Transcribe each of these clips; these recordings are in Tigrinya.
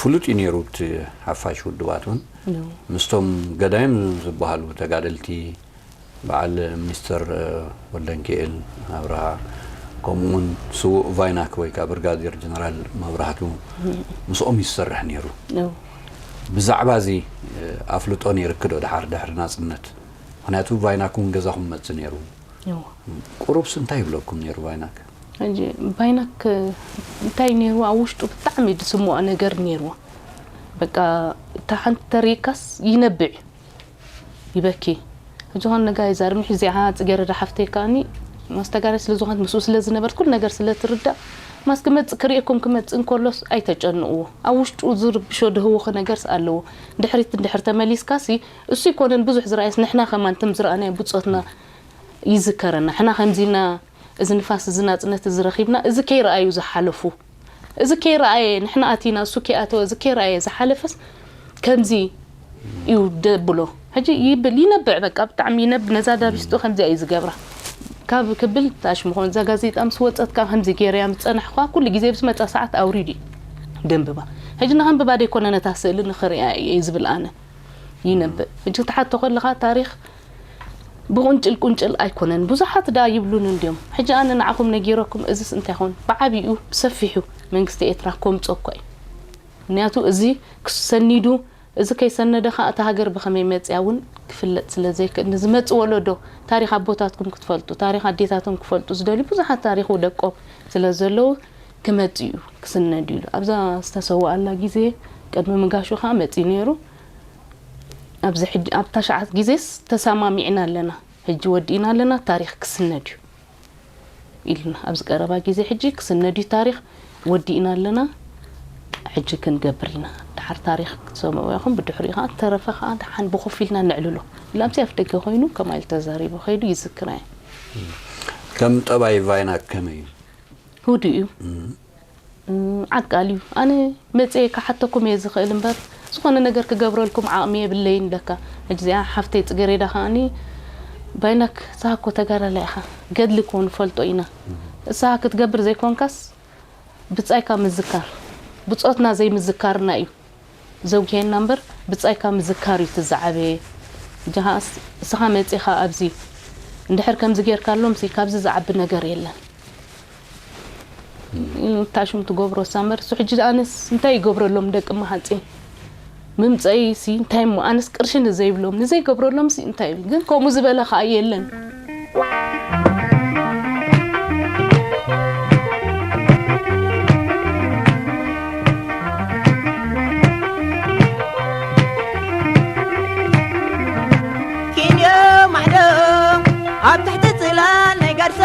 ፍሉጥ እዩ ነይሩ። እቲ ሓፋሽ ውድባት እውን ምስቶም ገዳይም ዝበሃሉ ተጋደልቲ በዓል ሚኒስተር ወልደንኪኤል ኣብርሃ፣ ከምኡውን ስዉእ ቫይናክ ወይ ከዓ ብርጋዴር ጀነራል መብራህቱ ምስኦም ይሰርሕ ነይሩ። ብዛዕባ እዚ ኣፍልጦ ነይርክ ዶ ድሓር ድሕሪ ናፅነት? ምክንያቱ ቫይናክ እውን ገዛኹም መፅ ነይሩ። ቁሩብስ እንታይ ይብለኩም ነይሩ ቫይናክ? ቫይናክ እንታይ ነይርዎ? ኣብ ውሽጡ ብጣዕሚ ዝስምዖ ነገር ነይርዎ። በቃ እታ ሓንቲ ተሪእካስ ይነብዕ ይበኪ። ሕጂ ኾን ነጋ ይዛርብ ንሕ እዚኣ ፅገረዳ ሓፍተይ ከኣኒ ማስተጋሪ ስለ ዝኾነት ምስኡ ስለ ዝነበርት ኩሉ ነገር ስለ ትርዳእ ማስ ክመፅእ ክርእየኩም ክመፅእ እንከሎስ ኣይተጨንቕዎ። ኣብ ውሽጡ ዝርብሾ ድህውኺ ነገርስ ኣለዎ። ድሕሪት እንድሕር ተመሊስካሲ እሱ ይኮነን ብዙሕ ዝረኣየስ ንሕና ከማን ትም ዝረኣናዮ ብፆትና ይዝከረና። ሕና ከምዚና እዚ ንፋስ እዚ ናፅነት እዚ ረኺብና እዚ ከይረኣዩ ዝሓለፉ እዚ ከይረኣየ ንሕና ኣቲና እሱ ከይኣተወ እዚ ከይረኣየ ዝሓለፈስ ከምዚ እዩ ደብሎ። ሕጂ ይብል ይነብዕ በቃ ብጣዕሚ ይነብ ነዛ ዳቢስጡ ከምዚኣ እዩ ዝገብራ ካብ ክብል ታሽ ምኾን እዛ ጋዜጣ ምስ ወፀት ካብ ከምዚ ገይረያ ምስ ፀናሕኳ ኩሉ ግዜ ብዝመፃ ሰዓት ኣውሪድ እዩ ደንብባ። ሕጂ ንኸንብባ ደይኮነ ነታ ስእሊ ንኽሪኣ እየ ዝብል ኣነ ይነብዕ። ሕጂ ክትሓቶ ከለኻ ታሪኽ ብቁንጭል ቁንጭል ኣይኮነን ብዙሓት ደኣ ይብሉኒ እንድዮም። ሕጂ ኣነ ንዓኹም ነጊረኩም እዝስ እንታይ ይኾን ብዓቢኡ ብሰፊሑ መንግስቲ ኤርትራ ከምጾ እኳ እዩ። ምክንያቱ እዚ ክሰኒዱ እዚ ከይሰነደ ኸዓ እታ ሃገር ብኸመይ መጽያ እውን ክፍለጥ ስለ ዘይክእል ንዝመጽእ ወለዶ ታሪኽ ኣቦታትኩም ክትፈልጡ ታሪኽ ኣዴታቶም ክፈልጡ ዝደልዩ ብዙሓት ታሪኹ ደቆም ስለ ዘለዉ ክመጽእ እዩ ክስነድ እዩ ኢሉ ኣብዛ ዝተሰወኣላ ግዜ ቅድሚ ምጋሹ ኸዓ መጽዩ ነይሩ። ኣብዚ ሕጂ ኣብታ ሸዓት ግዜስ ተሰማሚዕና ኣለና ሕጂ ወዲእና ኣለና ታሪኽ ክስነድ እዩ ኢልና ኣብዚ ቀረባ ግዜ ሕጂ ክስነድ እዩ ታሪኽ ወዲእና ኣለና ሕጂ ክንገብር ኢና ድሓር ታሪኽ ክትሰምዑ ኢኹም ብድሕሪኡ ከዓ ተረፈ ከዓ ደሓን ብኮፍ ኢልና ነዕልሎ ኢላምሲ ኣፍ ደገ ኮይኑ ከማይ ተዛሪቡ ከይዱ ይዝክራ እየ ከም ጠባይ ቫይና ከመይ እዩ ህዱእ እዩ ዓቃል እዩ ኣነ መፅየ ክሓተኩም እየ ዝኽእል እምበር ዝኾነ ነገር ክገብረልኩም ዓቕሚ የብለይን ለካ ሕጂ እዚኣ ሓፍተይ ፅገሬዳ ከዓኒ ባይናክ ንስኻ እኮ ተጋዳላይ ኢኻ ገድሊ እኮ ንፈልጦ ኢና ንስኻ ክትገብር ዘይኮንካስ ብፃይካ ምዝካር ብፆትና ዘይምዝካርና እዩ ዘውግሔና እምበር ብፃይካ ምዝካር እዩ እቲ ዝዓበየ እንጃ ከዓስ እስኻ መፂኻ ኣብዚ እንድሕር ከምዚ ጌርካሎምሲ ካብዚ ዝዓቢ ነገር የለን ኢሉ ታሽሙ ትገብሮ ሳመር እሱ ሕጂ ኣነስ እንታይ ይገብረሎም ደቂ ማሃፂን ምምፀይሲ እንታይ እሞ ኣነስ ቅርሺ ንዘይብሎም ንዘይገብረሎምሲ እንታይ ይብል ግን ከምኡ ዝበለ ከዓ የለን ኪንዮ ማዕዶ ኣብ ትሕቲ ጽላል ናይ ጋድሳ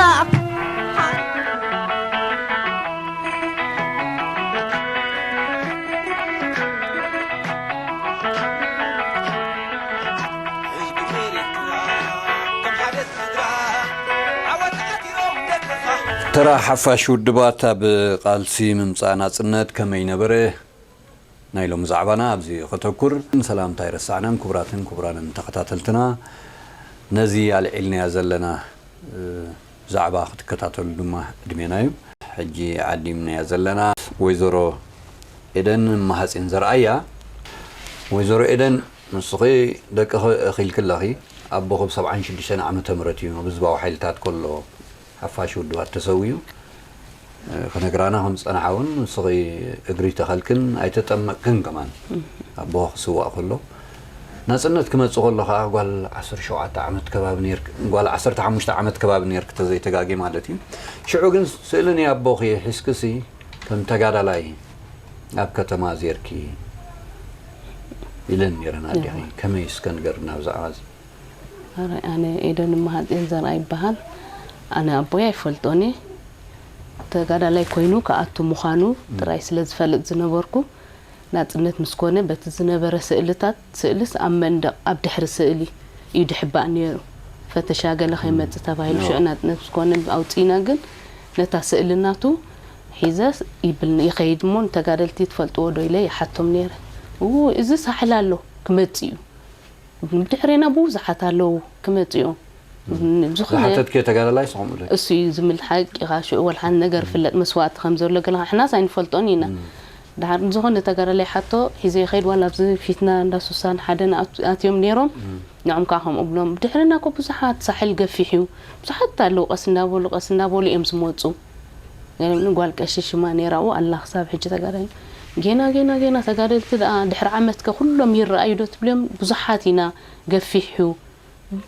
ተራ ሓፋሽ ውድባት ኣብ ቃልሲ ምምፃእ ናፅነት ከመይ ነበረ? ናይ ሎሚ ዛዕባና ኣብዚ ከተኩር። ሰላምታ ኣይረሳዕናን። ክቡራትን ክቡራንን ተኸታተልትና፣ ነዚ ኣልዒልናያ ዘለና፣ እ፣ ዛዕባ ክትከታተሉ ድማ ዕድሜና እዩ። ሕጂ ዓዲምናያ ዘለና ወይዘሮ ኤደን ማሃፂን ዘርኣያ። ወይዘሮ ኤደን፣ ንስኺ ደቅኺ እኺልኪ ኣለኺ። ኣቦኺ ብ ሰብዓን ሽዱሽተን ዓመተ ምህረት እዩ ኣብ ህዝባዊ ሓይልታት ከሎ ሓፋሽ ውድባት ተሰዊኡ። ክነግራና ከም ዝጸንሓ እውን ንስኺ እግሪ ተኸልክን ኣይተጠመቅክን ከማን ኣቦ ክስዋእ ከሎ ናጽነት ክመጽእ ከሎ ከዓ ጓል ዓሰርተ ሸውዓተ ዓመት ከባቢ ነርክ ጓል ዓሰርተ ሓሙሽተ ዓመት ከባቢ ነርክ ተዘይተጋጊ ማለት እዩ። ሽዑ ግን ስእሊ ናይ ኣቦኺ ሒዝክሲ ከም ተጋዳላይ ኣብ ከተማ ዜርኪ ኢለን ነይረን ኣዴኺ። ከመይ እስከ ንገርና ብዛዕባ እዚ? ኣረ ኣነ ኤደን እማሃፅኤን ዘርኣ ይበሃል። ኣነ ኣቦይ ኣይፈልጦን እየ። ተጋዳላይ ኮይኑ ክኣቱ ምዃኑ ጥራይ ስለ ዝፈልጥ ዝነበርኩ ናፅነት ምስ ኮነ በቲ ዝነበረ ስእልታት ስእልስ ኣብ መንደቕ ኣብ ድሕሪ ስእሊ እዩ ድሕባእ ነይሩ። ፈተሻ ገለ ከይመፅእ ተባሂሉ ሽዑ ናፅነት ምስ ኮነ ኣውፂእና ግን ነታ ስእሊ ናቱ ሒዘ ይብል ይኸይድ እሞ ንተጋደልቲ ትፈልጥዎ ዶ ኢለ ይሓቶም ነይረ። እዉ እዚ ሳሕል ኣሎ ክመፅእ እዩ። ብድሕሬና ብዙሓት ኣለዉ ክመፅኡ ዝኾነ ዝሓተትክዮ ተጋዳላይ ስኹም ዶ? እሱ እዩ ዝምል ሓቂ ኢኻ ሽዑ ወልሓን ነገር ፍለጥ መስዋእቲ ከም ዘሎ ገለ ሕናስ ኣይንፈልጦን ኢና ድሓር ዝኾነ ተጋዳላይ ሓቶ ሒዘ ይኸይድ፣ ዋላ ኣብዚ ፊትና እንዳ ሱሳን ሓደን ኣት-፣ ኣትዮም ነይሮም። ንዖም ከዓ ከምኡ ብሎም። ብድሕርና እኮ ብዙሓት ሳሕል ገፊሕ እዩ። ብዙሓት ኣለዉ፣ ቀስ እናበሉ፣ ቀስ እናበሉ እዮም ዝመፁ። ገለ ምን ጓል ቀሺ ሽማ ነይራ፣ ኣብኡ ኣላ ክሳብ ሕጂ ተጋዳላይ። ጌና፣ ጌና፣ ጌና ተጋደልቲ ደኣ ድሕሪ ዓመት ከ ኩሎም ይረኣዩ ዶ ትብልዮም? ብዙሓት ኢና፣ ገፊሕ እዩ።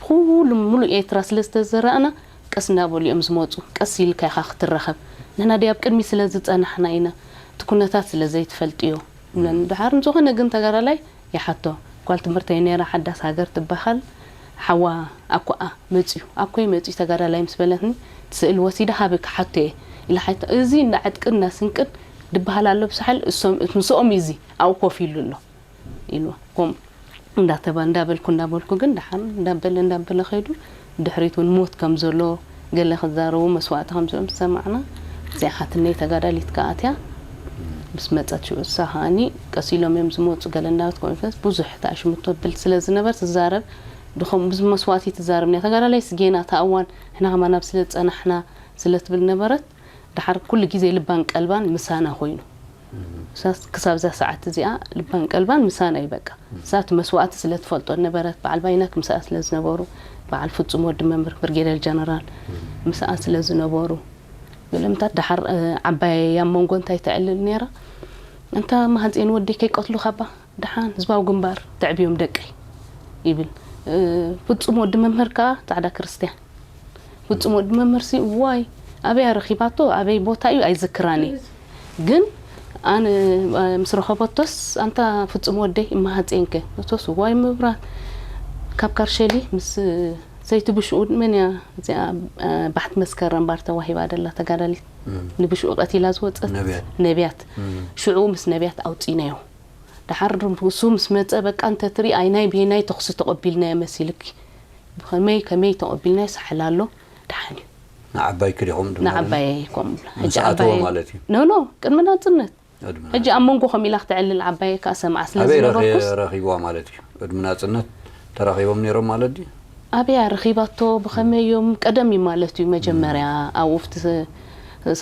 ኩሉ ሙሉእ ኤርትራ ስለ ዝተዘራእና፣ ቀስ እናበሉ እዮም ዝመፁ። ቀስ ኢልካ ኢኻ ክትረኸብ። ንሕና ድኣ ኣብ ቅድሚ ስለ ዝጸናሕና ኢና፣ እቲ ኩነታት ስለ ዘይትፈልጥዮ። ብለን ድሓር ንዝኾነ ግን ተጋዳላይ ይሓቶ። ጓል ትምህርተይ ነይራ፣ ሓዳስ ሃገር ትበሃል። ሓዋ ኣኮኣ መፅዩ፣ ኣኮይ መፅዩ ተጋዳላይ ምስ በለትኒ፣ እቲ ስእሊ ወሲደ ሃበ ክሓቶ እየ ኢላ ሓቶ። እዚ እንዳ ዕጥቅን እንዳ ስንቅን ድበሃል ኣሎ ብሳሕል፣ እሶም፣ ምስኦም እዩ እዚ ኣብኡ ኮፍ ኢሉ ኣሎ። ኢልዋ። ከምኡ እንዳተባ-፣ እንዳበልኩ፣ እንዳበልኩ ግን ደሓን እንዳበለ፣ እንዳበለ ከይዱ፣ ድሕሪት እውን ሞት ከም ዘሎ፣ ገለ ክዛረቡ፣ መስዋእቲ ከም ዘሎ ምስ ሰማዕና፣ እዚኣ ሓትነይ ተጋዳሊት ከኣ ኣትያ፣ ምስ መጸት ሽዑ እሳ ከኣኒ፣ ቀስ ኢሎም እዮም ዝመጹ፣ ገለ እንዳበት ኮንፈረንስ፣ ብዙሕ ተኣሽምቶ ብል ስለ ዝነበር፣ ትዛረብ፣ ድኸም-፣ ብዙ መስዋእቲ ትዛረብ ነያ። ተጋዳላይ ስጌና፣ እታ እዋን፣ ንሕና ከማን ኣብ ስለ ዝጸናሕና፣ ስለ ትብል ነበረት፣ ደሓር ኩሉ ግዜ ልባን ቀልባን ምሳና ኮይኑ። እሳስ ክሳብ እዛ ሰዓት እዚኣ ልባን ቀልባን ምሳና እዩ በቃ። እሳ እቲ መስዋእቲ ስለ ትፈልጦ ነበረት፣ በዓል ባይናክ ምስኣ ስለ ዝነበሩ፣ በዓል ፍጹም ወዲ መምህር ብርጌደር ጀነራል ምስኣ ስለ ዝነበሩ፣ ገለምታት ደሓር፣ እ፣ ዓባየይ ኣብ መንጎ እንታይ ተዕልል ነይራ? "እንታ ማህጼን ወደይ ከይቀትሉኻ እባ፣ ደሓን ህዝባዊ ግንባር ተዕብዮም ደቀይ" ይብል። እ፣ ፍጹም ወዲ መምህር ከኣ ጻዕዳ ክርስትያን። ፍጹም ወዲ መምህርሲ፣ ዋይ፣ ኣበይ ኣረኺባቶ፣ ኣበይ ቦታ እዩ ኣይዝክራን እየ። ግን ኣነ፣ እ፣ ምስ ረኸበቶስ፣ "ኣንታ ፍጹም ወደይ፣ እማሃጼንከ?" እቶስ፣ "ዋይ ምብራት፣ ካብ ካርሸሊ ምስ ሰይቲ ብሽኡ፣ መን እያ እዚኣ፣ እ፣ ባሕቲ መስከረም ባር ተዋሂባ ደላ ተጋዳሊት፣ እም። ንብሽኡ ቀቲላ ዝወጸት ነቢያት። ነቢያት። እም። ሽዑ ምስ ነቢያት ኣውጺናዮ። ደሓር እሱ ምስ መጸ፣ በቃ እንተ ትርኢ፣ ኣይናይ ቤናይ ተኹሲ ተቐቢልናዮ መሲልኪ። ብኸመይ ከመይ ተቐቢልናዮ ሳሕል ኣሎ፣ ደሓን እዩ። ንዓባይኪ ዲኹም ድማ ንዓባየይ ከምኡ ብላ። ሕጂ ምስኣተወ ዓባየይ ማለት እዩ። ኖ፣ ኖ፣ ቅድሚ ናጽነት። ቅድሚ ሕጂ ኣብ መንጎ ከም ኢላ ክተዕልል ዓባየይ ከኣ ሰምዓ ስለ ኣበይ ረኺ-፣ ዝነበርኩስ ረኺብዋ ማለት እዩ? ቅድሚ ናጽነት ተራኺቦም ነይሮም ማለት ድዩ? ኣበያ ረኺባቶ፣ ብኸመይ እዮም? ቀደም እዩ ማለት እዩ፣ መጀመርያ ኣብኡ ኣብቲ ሰ-፣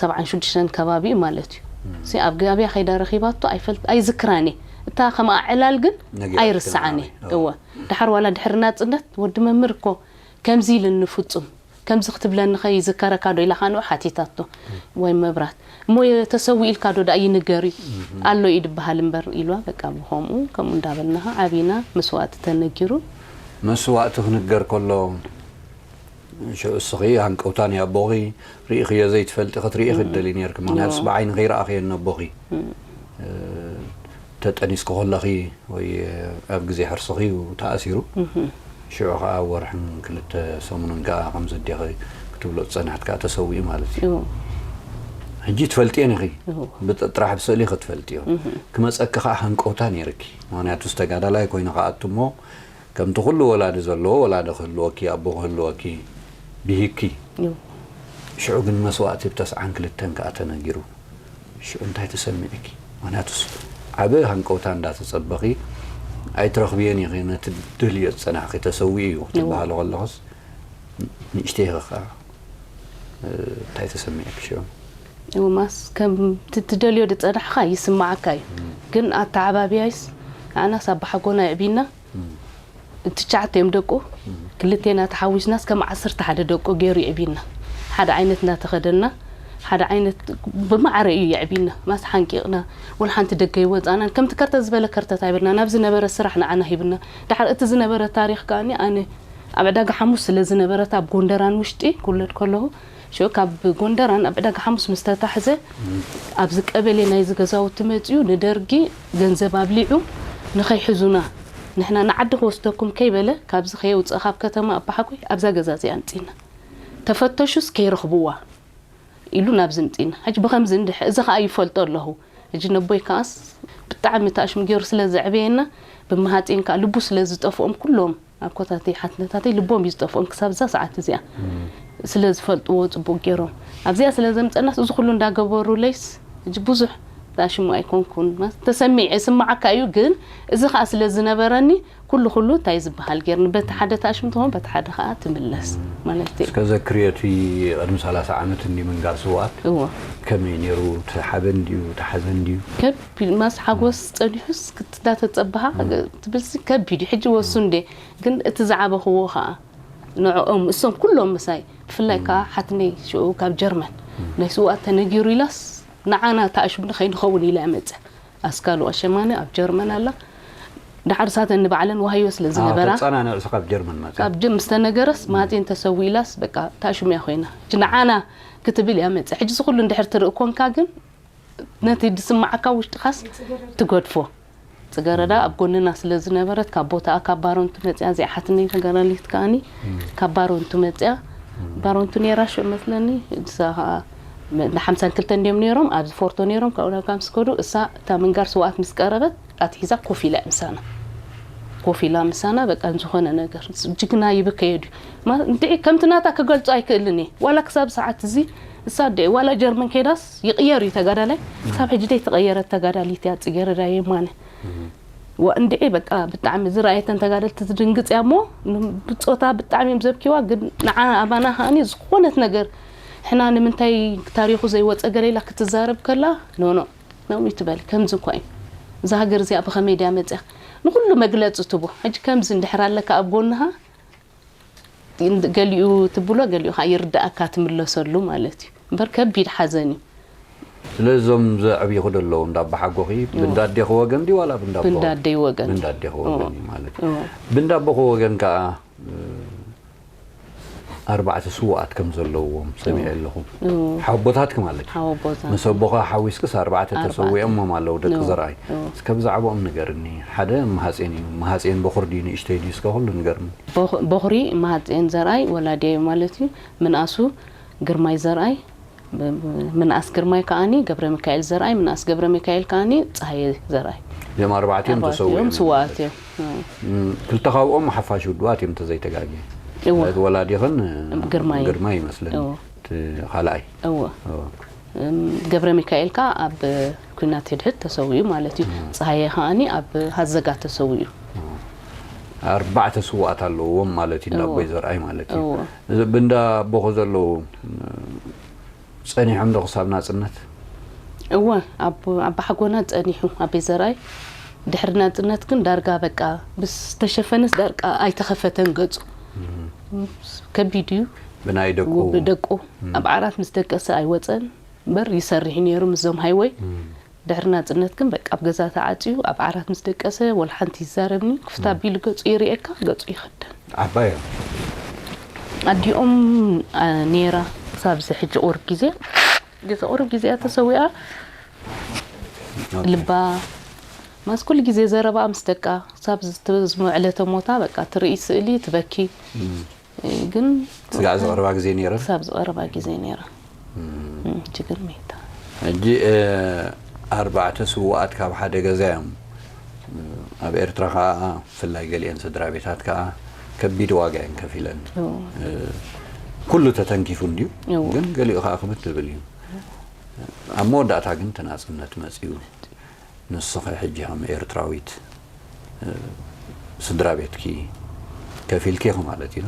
ሰብዓን ሽዱሽተን ከባቢ እዩ ማለት እዩ። እም። ሲ ኣብ ገ-፣ ኣብያ ከይዳ ረኺባቶ ኣይፈልጥ-፣ ኣይዝክራን እየ። እታ ከምኣ ዕላል ግን ነጊራትኪ ኣይርስዓን እየ። ናዓበይ። እወ። እወ። ደሓር ዋላ ድሕሪ ናጽነት ወዲ መምህር እኮ ከምዚ ኢልኒ ፍጹም፣ ከምዚ ክትብለኒ ኸ ይዝከረካ ዶ ኢላ ኸኣ ንዑ ሓቲታቶ። እም። ወይ መብራት። እሞ የ-፣ ተሰዊኡ ኢልካ ዶ ደኣ ይንገር እዩ? እም። ኣሎ እዩ ድበሃል እምበር ኢልዋ። በቃ ብኸምኡ፣ ከምኡ እንዳበልና ኸኣ ዓቢና፣ መስዋእቲ ተነጊሩ። መስዋእቲ ክንገር ከሎ፣ ሽዑ እስኺ ሃንቀውታ ናይ ኣቦኺ ርኢኽዮ ዘይትፈልጢ ክትርኢ እም። ክትደሊ ነይርኪ። ምኽንያቱስ እዎ። ብዓይኒ ከይረኣኽዮ ነቦኺ። እም። እ፣ ተጠኒስኪ ከለኺ ወይ ኣብ ግዜ ሕርስኺ እዩ ተኣሲሩ። እም። ሽዑ ኸኣ ወርሕን ክልተ ሰሙንን ከኣ ከምዚ ኣዴኺ ክትብሎ ዝጸናሕት ከኣ ተሰዊኡ ማለት እዩ። እዎ። ሕጂ ትፈልጥየን ኢኺ። እዎ። ብጥ-፣ ጥራሕ ብስእሊ ክትፈልጥዮ። እም። ክመጸኪ ኸኣ ሃንቀውታ ነይርኪ። ምኽንያቱስ ተጋዳላይ ኮይኑ ክኣቱ እሞ ከምቲ ኩሉ ወላዲ ዘለዎ፣ ወላዲ ክህልወኪ፣ ኣቦ ክህልወኪ፣ ብሂግኪ። እዩ። ሽዑ ግን መስዋእቲ ብተስዓን ክልተን ከኣ ተነጊሩ። ሽዑ እንታይ ተሰሚዕኪ? ምኽንያቱስ ዓቢ ሃንቀውታ እንዳተጸበኺ ኣይትረኽብዮን ኢኺ፣ ነቲ ትደልዮ ዝጸናሕኪ ተሰዊኡ እዩ ክትበሃሊ እዎ። ከለኽስ ንእሽተይ ኢኺ ከኣ፣ እ፣ እንታይ ተሰሚዕኪ ሽዑ? እዎ፣ ማስ ከም ት-፣ ትደልዮ ዝጸናሕካ ይስማዓካ እዩ። እም። ግን ኣተዓባብያይስ ንዓናስ ኣባሓጎና የዕቢና። እም። ትሽዓተ እዮም ደቁ፣ እም። ክልቴና ተሓዊስናስ ከም ዓሰርተ ሓደ ደቁ ገይሩ የዕቢና። ሓደ ዓይነት እናተኸደና፣ ሓደ ዓይነት ብማዕረ እዩ የዕቢና። ማስ ሓንቂቕና፣ ወላ ሓንቲ ደገ ይወጻናን። ከምቲ ከርተት ዝበለ ከርተት ኣይበልና። ናብ ዝነበረ ስራሕ ንዓና ሂብና። ድሓር እቲ ዝነበረ ታሪኽ ከኣኒ ኣነ ኣብ ዕዳጋ ሓሙስ ስለ ዝነበረት ኣብ ጎንደራን ውሽጢ ክውለድ ከለኹ፣ ሽዑ ካብ ጎንደራን ኣብ ዕዳጋ ሓሙስ ምስ ተታሕዘ፣ ኣብዚ ቀበሌ ናይዚ ገዛውቲ መጺኡ ንደርጊ ገንዘብ ኣብሊዑ ንኸይሕዙና፣ ንሕና ንዓዲ ክወስደኩም ከይበለ፣ ካብዚ ከየውጽእ ካብ ከተማ ኣባሓጎይ ኣብዛ ገዛ እዚኣ ኣምጺና። ተፈተሹስ ከይረኽብዋ ኢሉ ናብዚ ኣምጺና። ሕጂ ብኸምዚ እንድሕ-፣ እዚ ኸኣ ይፈልጦ ኣለኹ። ሕጂ ነቦይ ከኣስ ብጣዕሚ ተኣሽሙ ገይሩ ስለ ዘዕበየና፣ ብመሃጼን ከኣ ልቡ ስለ ዝጠፍኦም ኩሎም ኣኮታተይ ሓትነታተይ ልቦም እዩ ዝጠፍኦም ክሳብ እዛ ሰዓት እዚኣ። እም። ስለ ዝፈልጥዎ ጽቡቕ ገይሮም። ኣብዚኣ ስለ ዘምጸናስ እዚ ኩሉ እንዳገበሩለይስ፣ ሕጂ ብዙሕ ታሽሙ ኣይኮንኩን። ተሰሚዐ ስማዓካ እዩ፣ ግን እዚ ኸኣ ስለ ዝነበረኒ ኩሉ ኩሉ እንታይ ዝበሃል ጌርኒ፣ በቲ ሓደ ታሽሙ ትኾን፣ በቲ ሓደ ኸኣ ትምለስ ማለት እዩ። እስከ ዘክርዮ፣ እቲ ቅድሚ ሰላሳ ዓመት እንዲ ምንጋር ስውኣት እዎ። ከመይ ነይሩ? ተሓበን ድዩ? ተሓዘን ድዩ? ከቢድ ማስ ሓጎስ ጸኒሑስ ክትዳተጸብሃ ትብልሲ ከቢድ እዩ። ሕጂ ወሱ እንዴ፣ ግን እቲ ዝዓበኽዎ ኸኣ ንዕኦም እሶም ኩሎም ምሳይ፣ ብፍላይ ከኣ ሓትነይ ሽዑ ካብ ጀርመን ናይ ስውኣት ተነጊሩ ኢላስ ንዓና ተኣሽሙ ንኸይንኸውን ኢላ እያ መጽያ። ኣስካሉ ኣሸማኒ ኣብ ጀርመን ኣላ። ዳሕር ሳተን ንባዕለን ዋህዮ ስለ ዝነበራ ተጸናንዕ ካብ ጀርመን መጽያ። ካብ ጀም ዝተነገረስ ማጽየን ተሰዊ ኢላስ በቃ ተኣሽሙ እያ ኮይና። ሕጂ ንዓና ክትብል እያ መጽያ። ሕጂ ዝኹሉ እንድሕር ትርኢ ኮንካ ግን ነቲ ዝስማዓካ ውሽጥኻስ ትገድፎ። ጽገረዳ ኣብ ጎንና ስለ ዝነበረት ካብ ቦታኣ ካብ ባሮንቱ መጽያ እዚኣ ሓትነይ ተጋዳሊት ከኣኒ ካብ ባሮንቱ መጽያ ባሮንቱ ነይራ ሽዑ መስለኒ እሳ ኸኣ ንሓምሳን ክልተን እንዲዮም ነይሮም ኣብዚ ፎርቶ ነይሮም ካብኡ ናብ ካምፕ ስከዱ እሳ እታ ምንጋር ስውኣት ምስ ቀረበት ኣትሒዛ ኮፍ ኢላ ምሳና ኮፍ ኢላ ምሳና በቃ ዝኾነ ነገር ጅግና ይብከየዱ እንድዒ ከምቲ ናታ ክገልጾ ኣይክእልን እየ ዋላ ክሳብ ሰዓት እዚ እሳ እንድዒ ዋላ ጀርመን ከይዳስ ይቕየር እዩ ተጋዳላይ ክሳብ ሕጂ ደይ ተቐየረት ተጋዳሊት እያ ጽጌረዳ የማነ ዋ እንድዒ በቃ ብጣዕሚ ዝረኣየተን ተጋደልቲ ዝድንግጽ እያ እሞ ብጾታ ብጣዕሚ እዮም ዘብኪዋ ግን ንዓ ኣባና ከኣኒ ዝኾነት ነገር ሕና ንምንታይ ታሪኹ ዘይወፀ ገለ ኢላ ክትዛረብ ከላ ኖኖ ኖሚ ትበል ከምዚ እኳ እዩ እዛ ሃገር እዚኣ ብኸመይ ድያ መፅያ ንኩሉ መግለፂ ትቦ ሕጂ ከምዚ እንድሕር ኣለካ ኣብ ጎንሃ ገሊኡ ትብሎ ገሊኡ ከዓ ይርዳእካ ትምለሰሉ ማለት እዩ እምበር ከቢድ ሓዘን እዩ ስለዚ እዞም ዘዕብይኹ ዘለዉ እንዳ ኣባሓጎኺ ብንዳዴኺ ወገን ድዩ ዋላ ብንዳቦ ብንዳደይ ወገን ብንዳዴኺ ወገን እዩ ማለት እዩ ብንዳቦኺ ወገን ከዓ ኣርባዕተ ስዉኣት ከም ዘለውዎም ሰሚዐ ኣለኹ ሓወቦታትኪ ማለት እዩ ሓወቦታት ምስ ኣቦኻ ሓዊስክስ ኣርባዕተ ተሰዊኦሞም ኣለዉ ደቂ ዘርኣይ እስከ ብዛዕባኦም ንገርኒ ሓደ መሃጼን እዩ መሃጼን በኹር ድዩ ንእሽተይ ድዩ እስከ ኩሉ ንገርኒ በኹሪ መሃጼን ዘርኣይ ወላዲያ እዩ ማለት እዩ ምንኣሱ ግርማይ ዘርኣይ ምንኣስ ግርማይ ከኣኒ ገብረ ሚካኤል ዘርኣይ ምንኣስ ገብረ ሚካኤል ከኣኒ ፀሃየ ዘርኣይ እዚኦም ኣርባዕቲኦም ተሰዊኦም ስዋኣት እዮም ክልተ ካብኦም ሓፋሽ ውድባት እዮም ተዘይተጋግየ እወ እቲ ወላዲኽን ግርማይ ግርማይ ይመስለኒ እወ እቲ ካልኣይ እወ እወ ገብረ ሚካኤል ከኣ ኣብ ኩናት ህድሕድ ተሰዊኡ ማለት እዩ ፀሃየ ከኣኒ ኣብ ሃዘጋ ተሰዊኡ ኣርባዕተ ስዋኣት ኣለዎም ማለት እዩ እንዳቦይ ዘርኣይ ማለት እዩ እወ እዚ ብእንዳ ኣቦኹ ዘለዉ ጸኒሖም ዶ ክሳብ ናጽነት? እወ ኣቦሓጎና ጸኒሑ ኣበይ ዘርኣይ ድሕሪ ናጽነት ግን ዳርጋ በቃ ምስ ተሸፈነስ ዳርጋ ኣይተኸፈተን ገጹ ከቢድ እዩ ብናይ ደቁ ብደቁ ኣብ ዓራት ምስ ደቀሰ ኣይወጸን እምበር ይሰርሕ ነይሩ ምስዞም ሃይወይ ድሕሪ ናጽነት ግን በቃ ኣብ ገዛ ተዓጽዩ ኣብ ዓራት ምስ ደቀሰ ወላ ሓንቲ ይዛረብኒ ክፍት ኣቢሉ ገጹ ይርእየካ ገጹ ይኸደን። ዓባይ እያ። ኣዲኦም ነይራ ክሳብ እዚ ሕጂ ቁሩብ ግዜ ግዜ ቁሩብ ግዜ እያ ተሰዊኣ ልባ ማስ ኩሉ ግዜ ዘረባኣ ምስ ደቃ ክሳብ ዝዝሞ ዕለተ ሞታ በቃ ትርኢ ስእሊ ትበኪ ግን ስጋዕ ዝቐረባ ግዜ ነይረን ክሳብ ዝቐረባ ግዜ ነይራ ችግር ሜታ ሕጂ ኣርባዕተ ስውኣት ካብ ሓደ ገዛ እዮም ኣብ ኤርትራ ከዓ ብፍላይ ገሊአን ስድራ ቤታት ከዓ ከቢድ ዋጋ እየን ከፊለን ኩሉ ተተንኪፉ እንድዩ ግን ገሊኡ ከዓ ክብት ዝብል እዩ ኣብ መወዳእታ ግን ተናፅነት መፅኡ ንስኺ ሕጂ ከም ኤርትራዊት ስድራ ቤትኪ ከፊልኪ ኢኺ ማለት እዩ።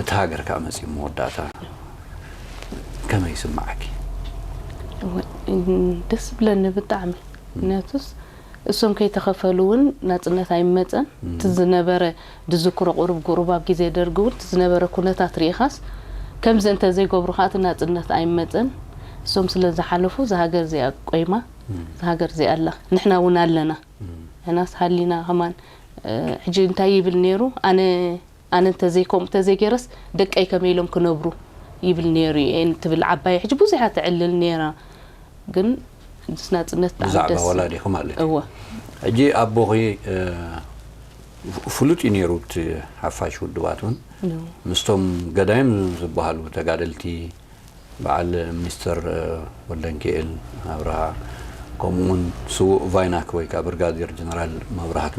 እቲ ሃገር ከዓ መፂኡ መወዳእታ ከመይ ይስምዓኪ? ደስ ብለኒ ብጣዕሚ ምክንያቱስ እሶም ከይተኸፈሉ እውን ናፅነት ኣይመፀን እቲ ዝነበረ ድዝክሮ ቁሩብ ቁሩብ ኣብ ግዜ ደርጊ እውን እቲ ዝነበረ ኩነታት ርኢኻስ ከምዚ እንተዘይገብሩ ከዓ እቲ ናፅነት ኣይመፀን እሶም ስለ ዝሓለፉ እዛ ሃገር እዚኣ ቆይማ እዛ ሃገር እዚኣ ኣላ ንሕና እውን ኣለና ንሕናስ ሃሊና ከማን ሕጂ እንታይ ይብል ነይሩ ኣነ ኣነ እንተዘይከምኡ እንተዘይገይረስ ደቀይ ከመይ ኢሎም ክነብሩ ይብል ነይሩ እየን ትብል ዓባይ ሕጂ ብዙሕ እያ ተዕልል ነይራ ግን ምስ ናፅነት ብጣዕሚ ብዛዕባ ደስ ወላዲኺ ማለት እዩ እወ ሕጂ ኣቦኺ ፍሉጥ እዩ ነይሩ እቲ ሓፋሽ ውድባት እውን ምስቶም ገዳይም ዝበሃሉ ተጋደልቲ በዓል ሚኒስተር ወልደንኪኤል ኣብርሃ ከምኡውን ስዉእ ቫይናክ ወይ ከዓ ብርጋዴር ጀነራል መብራህቱ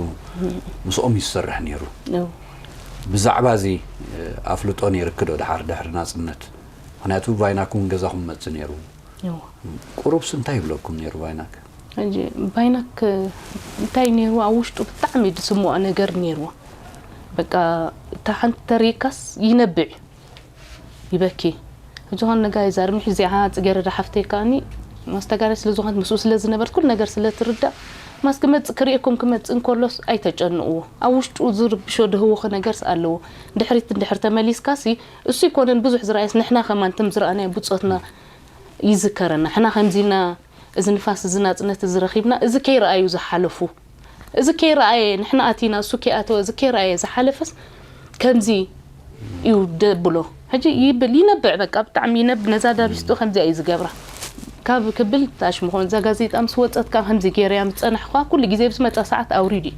ምስኦም እዩ ዝሰርሕ ነይሩ። ብዛዕባ እዚ ኣፍልጦ ነይርኪ ዶ ድሓር ድሕሪ ናፅነት? ምክንያቱ ቫይናክ እውን ገዛኹም መፅእ ነይሩ። ቁሩብስ እንታይ ይብለኩም ነይሩ ባይናክ? ሕጂ ባይናክ እንታይ ነይርዎ? ኣብ ውሽጡ ብጣዕሚ ዝስምዖ ነገር ነይርዎ። በቃ እታ ሓንቲ ተሪእካስ ይነብዕ እዩ። ይበኪ። ዝኾነ ነጋ ይዛርብ። ንሕዚ እዚኣ ጽጌረዳ ሓፍተይ ከኣኒ ማስተጋሪ ስለ ዝኾነት ምስኡ ስለ ዝነበርት ኩሉ ነገር ስለ ትርዳእ፣ ማስ ክመጽእ ክርእየኩም ክመጽእ እንከሎስ ኣይተጨንቕዎ። ኣብ ውሽጡ ዝርብሾ ድህውኽ ነገርስ ኣለዎ። ድሕሪት እንድሕር ተመሊስካሲ እሱ ይኮነን ብዙሕ ዝረኣየስ ንሕና ከማን ትም ዝረኣናዮ ብጾትና ይዝከረና። ሕና ከምዚና እዚ ንፋስ እዚ ናጽነት እዚ ረኺብና እዚ ከይረኣዩ ዝሓለፉ እዚ ከይረኣየ ንሕና ኣቲና እሱ ከይኣተወ እዚ ከይረኣየ ዝሓለፈስ ከምዚ እዩ ደብሎ። ሕጂ ይብል ይነብዕ በቃ ብጣዕሚ ይነብ ነዛ ዳቢስጡ ከምዚኣ እዩ ዝገብራ ካብ ክብል ታሽ ምኾን እዛ ጋዜጣ ምስ ወፀት ካብ ከምዚ ገይረያ ምስ ፀናሕኳ ኩሉ ግዜ ብዝመፃ ሰዓት ኣውሪድ እዩ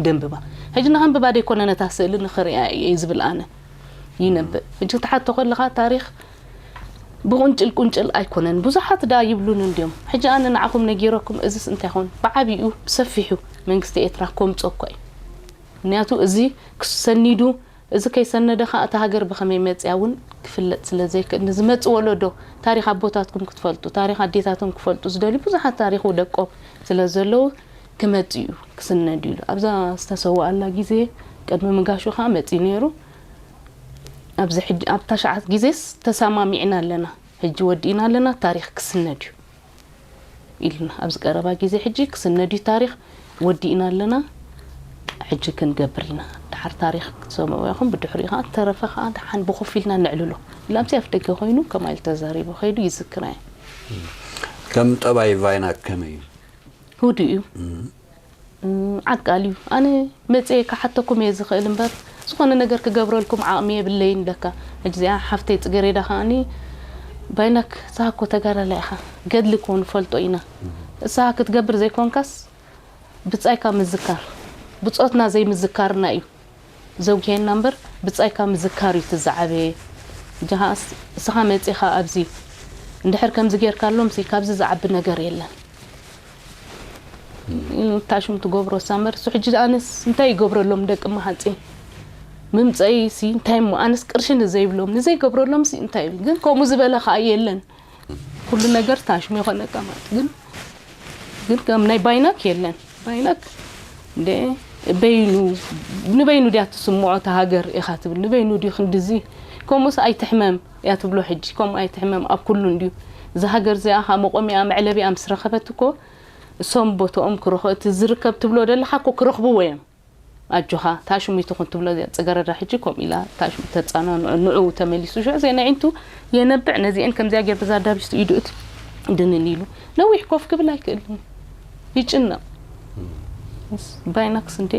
ደንብባ። ሕጂ ንኸንብባ ደይኮነ ነታ ስእሊ ንኽርእያ እየ ዝብል ኣነ ይነብዕ። ሕጂ ክትሓቶ ከለኻ ታሪኽ ብቁንጭል ቁንጭል ኣይኮነን ብዙሓት ደኣ ይብሉኒ እንድዮም። ሕጂ ኣነ ንዓኹም ነጊረኩም እዝስ እንታይ ኾን ብዓብይኡ ብሰፊሑ መንግስቲ ኤርትራ ከምጾ እኳ እዩ። ምክንያቱ እዚ ክሰኒዱ እዚ ከይሰነደ ኸዓ እታ ሃገር ብኸመይ መጽያ እውን ክፍለጥ ስለ ዘይክእል ንዝመጽእ ወለዶ ታሪኽ ኣቦታትኩም ክትፈልጡ ታሪኽ ኣዴታቶም ክፈልጡ ዝደልዩ ብዙሓት ታሪኹ ደቆም ስለ ዘለዉ ክመጽእ እዩ ክስነድ እዩ። ኣብዛ ዝተሰወኣላ ግዜ ቅድሚ ምጋሹ ኸዓ መጽዩ ነይሩ። ኣብዚ ሕጂ ኣብታ ሸዓት ግዜስ ተሰማሚዕና ኣለና ሕጂ ወዲእና ኣለና ታሪኽ ክስነድ እዩ ኢልና ኣብዚ ቀረባ ግዜ ሕጂ ክስነድ እዩ ታሪኽ ወዲእና ኣለና ሕጂ ክንገብር ኢና። ድሓር ታሪኽ ክትሰምዑ ኢኹም ብድሕሪኡ ከዓ ተረፈ ከዓ ደሓን ብኮፍ ኢልና ነዕልሎ ኢላ ኣብዚ ኣፍ ደገ ኮይኑ ከምኣ ኢሉ ተዛሪቡ ከይዱ ይዝክራ እየ። ከም ጠባይ ቫይናክ ከመይ እዩ? ህዱእ እዩ። ዓቃል እዩ። ኣነ መፅየ ክሓተኩም እየ ዝኽእል እምበር ዝኾነ ነገር ክገብረልኩም ዓቕሚ የብለይን ኢለካ። ሕጂ እዚኣ ሓፍተይ ፅገሬዳ ከዓኒ ባይናክ ንስኻ እኮ ተጋዳላይ ኢኻ ገድሊ እኮ ንፈልጦ ኢና። ንስኻ ክትገብር ዘይኮንካስ ብፃይካ ምዝካር ብፆትና ዘይምዝካርና እዩ ዘጉሄና እምበር ብፃይካ ምዝካር እዩ እቲ ዝዓበየ። ሕጂ ከዓ ንስኻ መፂኻ ኣብዚ እንድሕር ከምዚ ጌርካሎምሲ ካብዚ ዝዓቢ ነገር የለን። ታሽም ትገብሮ ሳመር እሱ ሕጂ ኣነስ እንታይ ይገብረሎም ደቂ ማሃፂን ምምፀይ ሲ እንታይ እሞ ኣነስ ቅርሺ ንዘይብሎም ንዘይገብረሎም ሲ እንታይ ግን ከምኡ ዝበለ ከዓ የለን። ኩሉ ነገር ታሽም ይኾነካ ማለት ግን ግን ከም ናይ ባይናክ የለን። ባይናክ እንደ በይኑ ንበይኑ ድያ ትስምዖ እታ ሃገር ኢኻ ትብል ንበይኑ ድዩ ክንድዚ ከምኡስ ኣይትሕመም እያ ትብሎ ሕጂ ከምኡ ኣይትሕመም ኣብ ኩሉ እንድዩ እዛ ሃገር እዚኣ ከዓ መቆሚኣ መዕለቢኣ ምስ ረኸበት እኮ እሶም ቦትኦም ክረኽቡ እቲ ዝርከብ ትብሎ ዘለኻ እኮ ክረኽብዎ እዮም። ኣጆኻ ታሽሙ ይትኹን ትብሎ እዚኣ ፅገረዳ ሕጂ ከምኡ ኢላ ታሽሙ ተፃናንዖ ንዑ ተመሊሱ ሽዑ ዜና ዒንቱ የነብዕ ነዚአን ከምዚኣ ጌር ብዛ ዳቢስቱ ኢዱ እቲ ድንን ኢሉ ነዊሕ ኮፍ ክብል ኣይክእልን ይጭነቕ። ባይናክስ እንዴ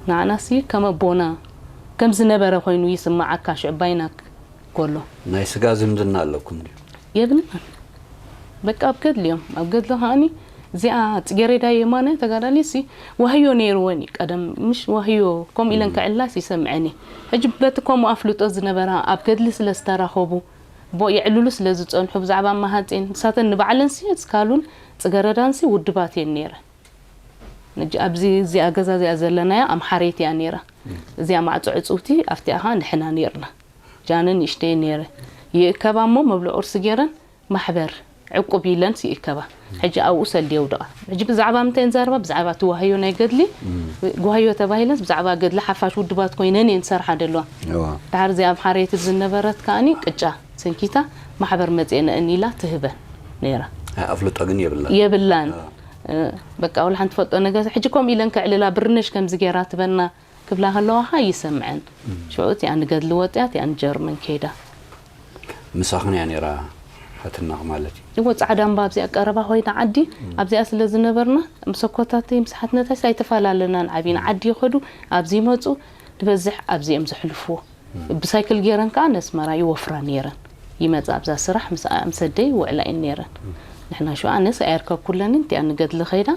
ንዓናሲ ከም ኣቦና ከም ዝነበረ ኮይኑ ይስማዓካ ሽዑ ባይናክ ከሎ ናይ ስጋ ዝምድና ኣለኩም ድዩ? የብልናን። በቃ ኣብ ገድሊ እዮም ኣብ ገድሊ ከዓኒ እዚኣ ፅጌሬዳ የማነ ተጋዳሊ ሲ ዋህዮ ነይርወን እዩ ቀደም ምሽ ዋህዮ ከምኡ ኢለን ክዕላስ ይሰምዐን እዩ ሕጂ በቲ ከምኡ ኣፍልጦ ዝነበራ ኣብ ገድሊ ስለ ዝተራኸቡ ቦ የዕልሉ ስለ ዝፀንሑ ብዛዕባ ማሃፂን ንሳተን ንባዕለን ሲ እስካሉን ፅገረዳን ሲ ውድባት እየን ነይረን ሕጂ ኣብዚ እዚኣ ገዛ እዚኣ ዘለናያ ኣምሓረይቲ እያ ነይራ እዚኣ ማዕፆ ዕፅውቲ ኣብቲኣ ከዓ ንሕና ነይርና ጃነ ንእሽተይ ነይረ ይእከባ እሞ መብልዕ ቁርሲ ገይረን ማሕበር ዕቁብ ኢለንስ ይእከባ ሕጂ ኣብኡ ሰልዲ የውድቓ ሕጂ ብዛዕባ ምንታይ ንዛረባ ብዛዕባ እቲ ዋህዮ ናይ ገድሊ ዋህዮ ተባሂለንስ ብዛዕባ ገድሊ ሓፋሽ ውድባት ኮይነን እየን ዝሰርሓ ደለዋ ድሓር እዚኣ ኣምሓረይቲ ዝነበረት ከዓኒ ቅጫ ሰንኪታ ማሕበር መፅኤነእን ኢላ ትህበን ነይራ ኣፍልጦ ግን የብላን የብላን በቃ ወላ ሓንቲ ፈልጦ ነገር ሕጂ ከምኡ ኢለን ከዕልላ ብርነሽ ከምዚ ገይራ ትበና ክብላ ከለዋ ኸ ይሰምዐን። ሽዑ እቲኣ ንገድሊ ወጢኣ እቲኣ ንጀርመን ከይዳ። ምሳኽን እያ ነይራ ሓትናኽ ማለት እዩ። እዎ ጻዕዳ እምባ ኣብዚኣ ቀረባ ኮይና ዓዲ ኣብዚኣ ስለ ዝነበርና ምስ ኣኮታተይ ምስ ሓትነታይስ ኣይተፈላለናን ዓቢና ዓዲ ይኸዱ ኣብዚ ይመጹ ዝበዝሕ ኣብዚ እዮም ዘሕልፍዎ። ብሳይክል ገይረን ከዓ ነስመራ ይወፍራ ነይረን ይመጻ ኣብዛ ስራሕ ምስኣ ምስ ኣደይ ይውዕላ እየን ነይረን። ንሕና ሽዑ ኣነስ ኣየርከብኩለንን እቲኣ ንገድሊ ከይዳ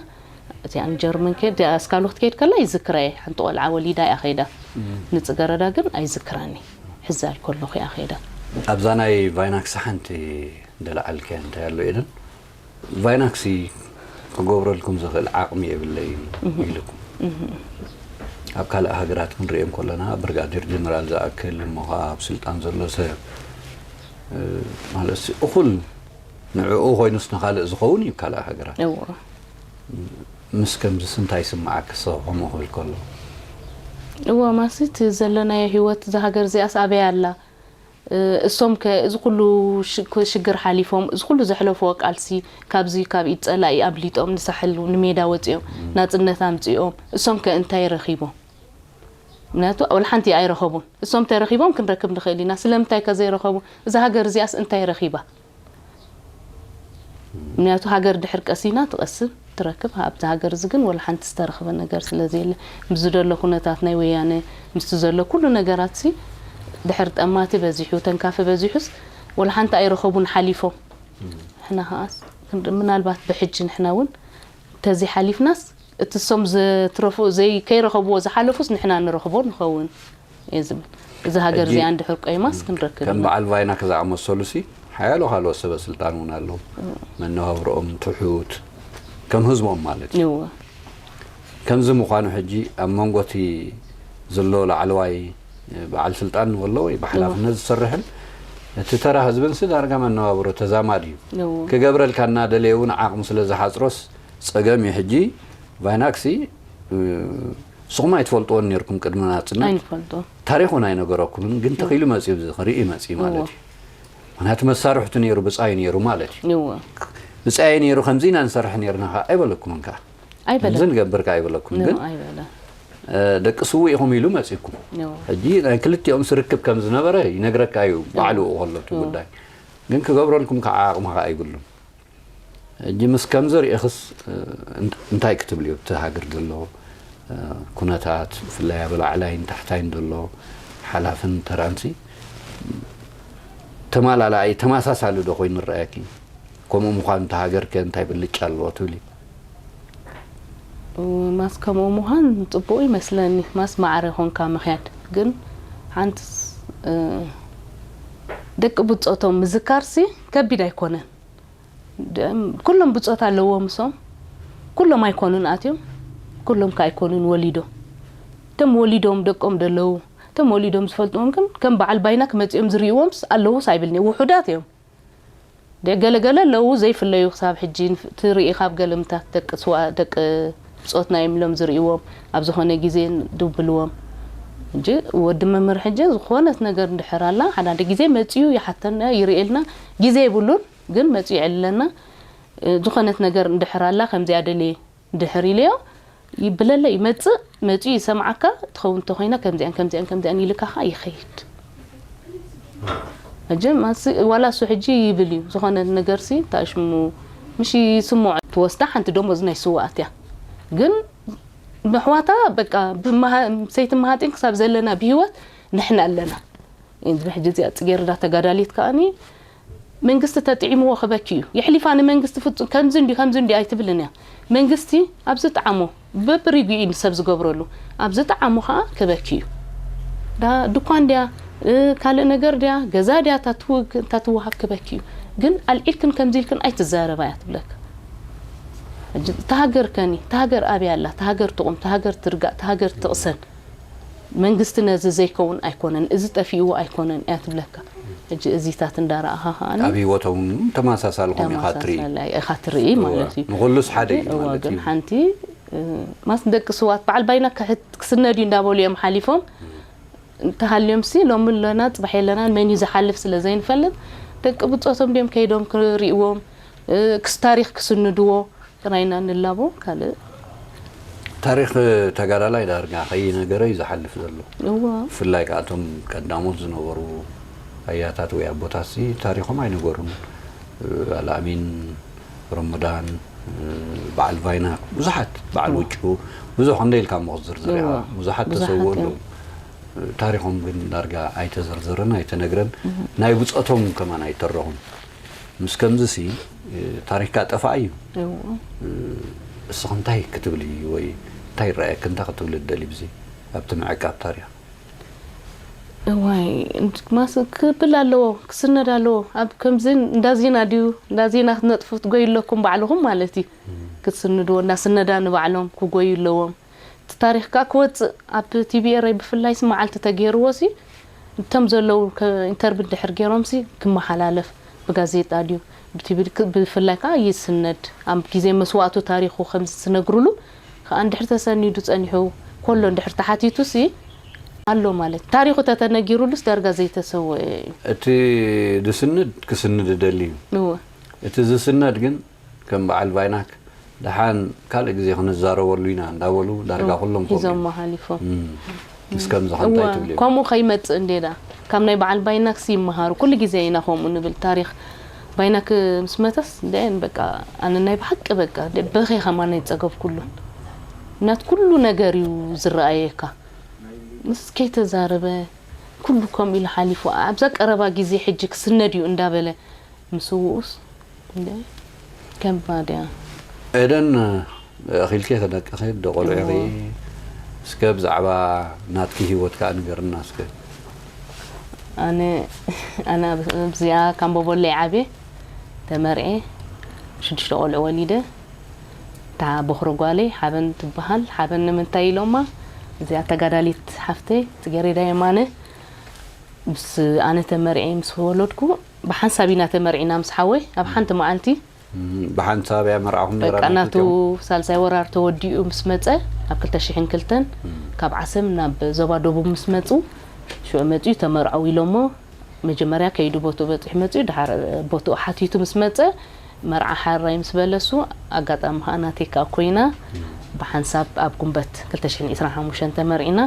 እቲኣ ንጀርመን ከይድ እቲኣ እስካልኩ ትከይድ ከላ ይዝክራ እየ ሓንቲ ቆልዓ ወሊዳ እያ ከይዳ ንጽገረዳ ግን ኣይዝክራን እየ ሕዚ ኣይከለኹ እያ ከይዳ ኣብዛ ናይ ቫይናክስ ሓንቲ እንደለዓልክያ እንታይ ኣሎ ኢለን ቫይናክሲ ክገብረልኩም ዝኽእል ዓቕሚ የብለይን ኢልኩም ኣብ ካልእ ሃገራት ክንሪኦ እንከለና ብርጋዴር ጀነራል ዝኣክል እሞ ከዓ ኣብ ስልጣን ዘሎ ሰብ ማለት እኹል ንዕኡ ኮይኑስ ንኻልእ ዝኸውን እዩ ካልእ ሃገራት። እዎ ምስ ከምዚስ እንታይ ይስምዓክስ ከምኡ ክብል ከሎ? እዎ ማሲ እቲ ዘለናዮ ህይወት እዛ ሃገር እዚኣስ ኣበይ ኣላ? እሶም ከ እዚ ኩሉ ሽግር ሓሊፎም እዚ ኩሉ ዘሕለፍዎ ቃልሲ ካብዚ ካብ ኢድ ጸላኢ ኣብሊጦም ንሳሕል ንሜዳ ወጺኦም ናጽነት ኣምጺኦም እሶም ከ እንታይ ረኺቦም? ምክንያቱ ወላ ሓንቲ ኣይረኸቡን። እሶም ተረኺቦም ክንረክብ ንኽእል ኢና። ስለምንታይ ከ ዘይረኸቡ? እዛ ሃገር እዚኣስ እንታይ ረኺባ? ምክንያቱ ሃገር ድሕር ቀሲና ትቐስን ትረክብ። ኣብዛ ሃገር እዚ ግን ወላ ሓንቲ ዝተረኽበ ነገር ስለ ዘየለ ምስ ዘሎ ኩነታት ናይ ወያነ ምስቲ ዘሎ ኩሉ ነገራት ሲ ድሕር ጠማቲ በዚሑ ተንካፊ በዚሑስ ወላ ሓንቲ ኣይረኸቡን ሓሊፎም። ንሕና ከኣስ ክንርኢ ምናልባት ብሕጂ ንሕና እውን ተዘይሓሊፍናስ እቲ ሶም ዘትረፉ ዘይ ከይረኸብዎ ዝሓለፉስ ንሕና ንረኽቦ ንኸውን እየ ዝብል። እዚ ሃገር ሕጂ እዚኣ እንድሕር ቆይማስ ክንረክብ ከም ኢና። በዓል ቫይናክ ዝኣመሰሉ ሲ ሓያሎ ካልኦት ሰበ ስልጣን እውን ኣለዉ። መነባብሮኦም ትሑት ከም ህዝቦም ማለት እዩ። እወ ከምዚ ምዃኑ ሕጂ ኣብ መንጎ እቲ ዘሎ ላዕለዋይ በዓል ስልጣን ወሎ ወይ ብሓላፍነት ዝሰርሕን እቲ ተራ ህዝብን ሲ ዳርጋ መነባብሮ ተዛማዲ እዩ። እወ ክገብረልካ እናደለየ እውን ዓቕሙ ስለ ዝሓፅሮስ ጸገም እዩ። ሕጂ ቫይናክ ሲ ንስኹም ኣይትፈልጥዎን ነይርኩም ቅድሚ ናፅነት ኣይንፈልጦ ታሪክ እውን ኣይነገረኩምን ግን ተኺሉ መፅዩ እዚ ክርኢ መፅዩ ማለት እዎ። እዩ። ምክንያቱ መሳርሕቱ ነይሩ ብፃዩ ነይሩ ማለት እዩ። እወ ብፃዩ ነይሩ ከምዚ ኢና ንሰርሕ ነይርና ከዓ ኣይበለኩምን ከዓ ከምዚ ኣይበለን ንገብር ከዓ ኣይበለኩም ኖ ግን ኣይበለን እ፣ ደቂ ስውእ ኢኹም ኢሉ መፂኩም። እወ ሕጂ ናይ ክልቲኦም ስርክብ ከም ዝነበረ ይነግረካ እዩ ባዕሉ ከሎ እቲ እዎ። ጉዳይ ግን ክገብረልኩም ከዓ ዓቕሚ ከዓ ኣይብሉን። ሕጂ ምስ ከምዚ ርኢኽስ እ፣ እንት- እንታይ ክትብል እዩ እቲ ሃገር ዘሎ እ፣ ኩነታት ብፍላይ ኣብ ላዕላይን ታሕታይን ዘሎ ሓላፍን ተራንሲ ተማላላኣይ ተመሳሳሊ ዶ ኮይኑ ይረኣየኪ? ከምኡ ምዃኑ እቲ ሃገር ከ እንታይ ብልጫ ኣለዎ ትብሊ? ማስ ከምኡ ምዃን ጽቡቕ ይመስለኒ። ማስ ማዕረ ኾንካ ምኽያድ ግን ሓንትስ እ፣ ደቂ ብጾቶም ምዝካርሲ ከቢድ ኣይኮነን። ደም- ኩሎም ብጾት ኣለዎም እሶም ኩሎም ኣይኮኑን ኣትዮም ኩሎም ከ ኣይኮኑን ወሊዶም እቶም ወሊዶም ደቆም ደለዉ እቶም ወሊዶም ዝፈልጥዎም ግን ከም በዓል ባይና ክመጺኦም ዝርእይዎምስ ኣለዉስ ኣይብልኒ ውሑዳት እዮም። ገለገለ ኣለዉ ዘይፍለዩ ክሳብ ሕጂ ትርኢ ካብ ገለምታት ደቂ ስዋ ደቂ ብጾትና እዮም ኢሎም ዝርእይዎም ኣብ ዝኾነ ግዜ ድብልዎም እንጂ ወዲ መምህር ሕጂ ዝኾነት ነገር እንድሕር ኣላ ሓዳደ ግዜ መጺኡ ይሓተና ይርእየልና ግዜ የብሉን ግን መጺኡ የዕልለና ዝኾነት ነገር እንድሕር ኣላ ከምዚኣ ደልየ እንድሕር ኢለዮ ይብለለ ይመጽእ መጺኡ ይሰምዓካ ትኸውን እንተኾይና ከምዚኣን ከምዚኣን ከምዚኣን ኢልካ ከዓ ይኸይድ ሕጂ ማሲ ዋላ እሱ ሕጂ ይብል እዩ ዝኾነ ነገርሲ እንታይ ሽሙ ምሽ ይስምዖ ትወስዳ ሓንቲ ደሞዝ ናይ ስውኣት እያ ግን መሕዋታ በቃ ሰይቲ መሃጢን ክሳብ ዘለና ብሂወት ንሕና ኣለና ሕጂ እዚኣ ፅጌረዳ ተጋዳሊት ከኣኒ መንግስቲ ተጥዒምዎ ክበኪ እዩ የሕሊፋ ንመንግስቲ ፍፁም ከምዚ እንዲ ከምዚ እንዲ ኣይትብልን እያ መንግስቲ ኣብዚ ጣዓሞ በብሪጉ እዩ ንሰብ ዝገብረሉ ኣብዚ ጣዓሞ ከዓ ክበኪ እዩ ዳ ድኳን ድያ ካልእ ነገር ድያ ገዛ ድያ ታትውግ እንታትወሃብ ክበኪ እዩ ግን ኣልዒልክን ከምዚ ኢልክን ኣይትዛረባ እያ ትብለካ ተሃገር ከኒ ተሃገር ኣብያ ኣላ ተሃገር ትቑም ተሃገር ትርጋእ ተሃገር ትቕሰን መንግስቲ ነዚ ዘይከውን ኣይኮነን እዚ ጠፊእዎ ኣይኮነን እያ ትብለካ ሕጂ እዚታት እንዳረኣኻ ከኣኒ ኣብ ህይወቶም ተመሳሳሊ ኮም ኢኻ ትርኢ ተመሳሳሊ ኢኻ ትርኢ ማለት እዩ ንኩሉስ ሓደ እዩ እዋ ማለት ግን እዩ ሓንቲ ማስ ደቂ ስዋት በዓል ባይና ክሕት ክስነድ እዩ እንዳበሉ እዮም ሓሊፎም እንተሃልዮም ሲ ሎሚ ኣለና ፅባሕ የለናን መን እዩ ዝሓልፍ ስለ ዘይንፈልጥ ደቂ ብፆቶም ድዮም ከይዶም ክርእዎም ክስ ታሪክ ክስንድዎ ጥራይና ንላቦ ካልእ ታሪክ ተጋዳላይ ዳርጋ ከይነገረ እዩ ዝሓልፍ ዘሎ እዋ ብፍላይ ከኣቶም ቀዳሞት ዝነበሩ ኣያታት ወይ ኣቦታት ሲ ታሪኮም ኣይነገሩን ኣልኣሚን ረመዳን በዓል ቫይና ብዙሓት በዓል ውጩ ብዙሕ እንደ ኢልካ ሞ ክትዝርዝር ኢኻ እዋ፣ ብዙሓት ብዙሓት ተሰውኡ እዮም። ኣለዉ ታሪኮም ግን ዳርጋ ኣይተዘርዘረን ኣይተነግረን ናይ ብፆቶም ከማን ኣይተረኹን ምስ ከምዚ ሲ ታሪክካ ጠፋእ እዩ እዎ እስኺ እንታይ ክትብሊ ወይ እንታይ ይረኣየኪ እንታይ ክትብሊ ትደሊ ብዚ ኣብቲ ምዕቃብ ታሪኽ እዋይ ማስ ክብል ኣለዎ ክስነድ ኣለዎ ኣብ ከምዚ እንዳዜና ድዩ እንዳዜና ክትነጥፉ ትጎይ ኣለኩም ባዕልኹም ማለት እዩ ክትስንድዎ እንዳስነዳ ንባዕሎም ክጎዩ ኣለዎም እቲ ታሪኽካ ክወፅእ ኣብ ቲቪኤረይ ብፍላይ ሲ መዓልቲ ተገይርዎ ሲ እቶም ዘለዉ ከ- ኢንተርቪው ድሕር ገይሮምሲ ክመሓላለፍ ብጋዜጣ ድዩ ብቲቪ ክ- ብፍላይ ከዓ ይስነድ ኣብ ግዜ መስዋእቱ ታሪኹ ከምዚ ትነግሩሉ ከዓ እንድሕር ተሰኒዱ ፀኒሑ ኮሎ እንድሕር ተሓቲቱሲ ኣሎ ማለት ታሪኹ ተተነጊሩሉስ ዳርጋ ዘይተሰወ እዩ። እቲ ዝስንድ ክስንድ ደሊ እዩ። እወ እቲ ዝስነድ ግን ከም በዓል ቫይናክ ደሓን ካልእ ግዜ ክንዛረበሉ ኢና እንዳበሉ ዳርጋ ኩሎም ከምኡ እዮም። ሒዞሞ ሓሊፎም። እም፣ ምስ ከምዚ ከንታይ እወ ትብልዮ? ከምኡ ከይመፅእ እንዴዳ ካብ ናይ በዓል ባይናክሲ ይመሃሩ ኩሉ ግዜ ኢና ከምኡ ንብል ታሪክ ባይናክ ምስ መተስ ደን በቃ ኣነ ናይ ብሓቂ በቃ ደ- በኸ ከማን ኣይፀገብኩሉን ምክንያቱ ኩሉ ነገር እዩ ዝረኣየካ ምስ ከይተዛረበ ኩሉ ከምኡ ኢሉ ሓሊፉ ኣብዛ ቀረባ ግዜ ሕጂ ክስነድ እዩ እንዳበለ ምስውኡስ እንደ ከባድ እያ። ኤደን፣ ኣኺልኪ ከደቅኺ ደቆልዑ ኢኺ። እስከ ብዛዕባ ናትኪ ህይወት ከኣ ንገርና እስከ። ኣነ ኣነ ኣብዚኣ ካምቦቦለይ ዓብየ ተመርዔ ሽዱሽተ ቆልዑ ወሊደ እታ ቦኽሪ ጓለይ ሓበን ትበሃል ሓበን ንምንታይ ኢሎማ እዚኣ ተጋዳሊት ሓፍተይ ፅጌሬዳ የማነ ምስ ኣነ ተመርዔ ምስ ወለድኩ ብሓንሳብ ኢና ተመርዒና ምስ ሓወይ ኣብ ሓንቲ መዓልቲ ብሓንሳብ እያ መርዓኹም ነራ በቃ ናቱ ሳልሳይ ወራር ተወዲኡ ምስ መፀ ኣብ ክልተ ሽሕን ክልተን ካብ ዓሰብ ናብ ዞባ ደቡብ ምስ መፁ ሽዑ መፅኡ ተመርዐው ኢሎሞ መጀመርያ ከይዱ ቦትኡ በፂሑ መፅኡ ድሓር ቦትኡ ሓቲቱ ምስ መፀ መርዓ ሓራይ ምስ በለሱ ኣጋጣሚ ከዓ ናተይ ከዓ ኮይና ብሓንሳብ ኣብ ጉንበት ክልተ ሽሕን ዕስራን ሓሙሽተን ተመርዒና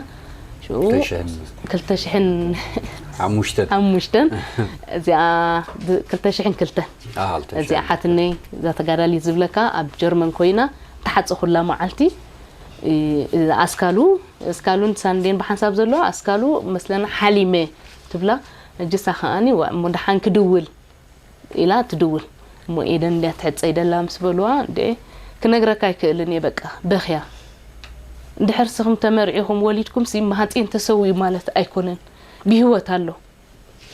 ሽዑ ክልተ ሽሕን ክልተ ሽሕን ሓሙሽተን ሓሙሽተን እዚኣ ክልተ ሽሕን ክልተን ኣሃ፣ ክልተ እዚኣ ሽሕን ሓትነይ እዛ ተጋዳሊት ዝብለካ ኣብ ጀርመን ኮይና ተሓፀኹላ መዓልቲ እ፣ ኣስካሉ ኣስካሉን ሳንዴን ብሓንሳብ ዘለዋ ኣስካሉ መስለና ሓሊመ ትብላ እጅሳ ከዓኒ ዋ እሞ ደሓን ክድውል ኢላ ትድውል እሞ ኤደን እንድያ ትሕፀይ ደላ ምስ በልዋ እንደ ክነግረካ ኣይክእልን እየ በቃ በኽያ እንድሕር ስኹም ተመርዒኹም ወሊድኩም ሲ መሃፅን ተሰዊኡ ማለት ኣይኮነን ብህይወት ኣሎ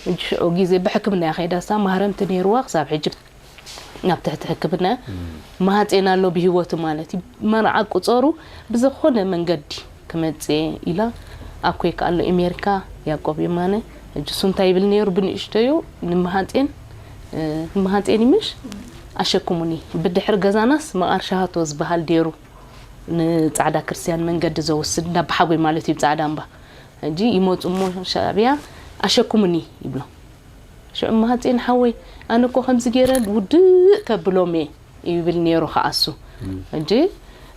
ሕጂ ሽዑ ግዜ ብሕክምና እያ ከይዳሳ ማህረምቲ ነይርዋ ክሳብ ሕጂ ናብ ትሕቲ ሕክምና እያ ማሃፅን ኣሎ ብህይወቱ ማለት እዩ መርዓ ቁፀሩ ብዝኾነ መንገዲ ክመፅእ እየ ኢላ ኣኮይ ከኣሎ ኤሜሪካ ያቆብ የማነ ሕጂ እሱ እንታይ ይብል ነይሩ ብንእሽተዩ ንመሃፅን እ፣ ንመሃፅን ይምሽ ኣሸክሙኒ ብድሕሪ ገዛናስ መቓር ሸሃቶ ዝበሃል ደይሩ ንፃዕዳ ክርስትያን መንገዲ ዘወስድ ናብ ብሓጎይ ማለት እዩ ፃዕዳ እምባ ሕጂ ይመፁ እሞ ሻዕብያ ኣሸክሙኒ ይብሎ ሽዑ ማሃፅን ሓወይ ኣነ እኮ ከምዚ ገይረ ውድእ ከብሎም እየ ይብል ነይሩ ከዓ እሱ ሕጂ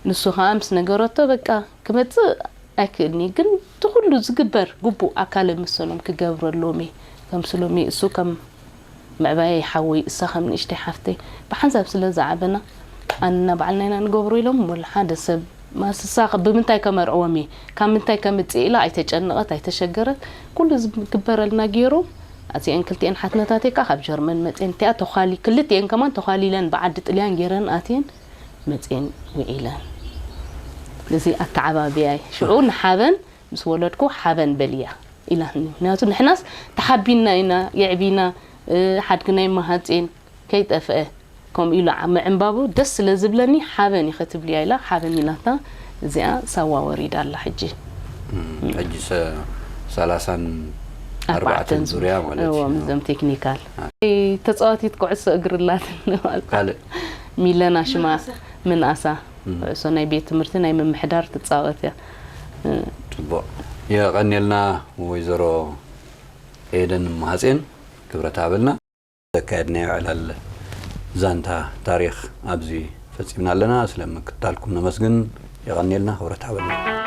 ንሱ ከዓ ምስ ነገረቶ በቃ ክመፅእ ኣይክእልኒ ግን እቲ ኩሉ ዝግበር ግቡእ ኣካለ መሰሎም ክገብረሎም እየ ከም ስሎሚ እሱ ከም ምዕባየይ ሓወይ እሳ ከም ንእሽተይ ሓፍተይ ብሓንሳብ ስለ ዝዓበና ኣንና ባዕልና ኢና ንገብሮ ኢሎም ወላ ሓደ ሰብ ማስሳ ኸ- ብምንታይ ከመርዕዎም እየ ካብ ምንታይ ከምፅእ ኢላ ኣይተጨነቐት ኣይተሸገረት ኩሉ ዝግበረልና ገይሮም ኣዚአን ክልቲኤን ሓትነታተይ ከዓ ካብ ጀርመን መፅአን እቲኣ ተዃሊ ክልቲኤን ከማን ተዃሊለን ብዓዲ ጥልያን ገይረን ኣትየን መፅአን ውዒለን እዚ ኣተዓባብያይ ሽዑ ንሓበን ምስ ወለድኩ ሓበን በልያ ኢላትኒ ምክንያቱ ንሕናስ ተሓቢና ኢና የዕቢና ሓድግና ይመሃፅን ከይጠፍአ ከምኡ ኢሉ ምዕንባቡ ደስ ስለ ዝብለኒ ሓበን ኢኸ ትብልያ ኢላ ሓበን ኢላታ እዚኣ ሳዋ ወሪዳ ኣላ ሕጂ ሕጂ ሰ- ሰላሳን ኣርባዕተን ዙርያ ማለት እዩ። ምዞም ቴክኒካል ተፃዋቲት ኩዕሶ እግሪ ላትን ካልእ ሚለና ሽማ ምንኣሳ ኩዕሶ ናይ ቤት ትምህርቲ ናይ ምምሕዳር ትፃወት እያ ፅቡቅ የቐንየልና ወይዘሮ ኤደን መሃፅን ክብረት ሃበልና ዘካየድናዮ ዕላል ዛንታ ታሪክ ኣብዚ ፈፂምና ኣለና ስለምክታልኩም ነመስግን የቐንየልና ክብረት ሃበልና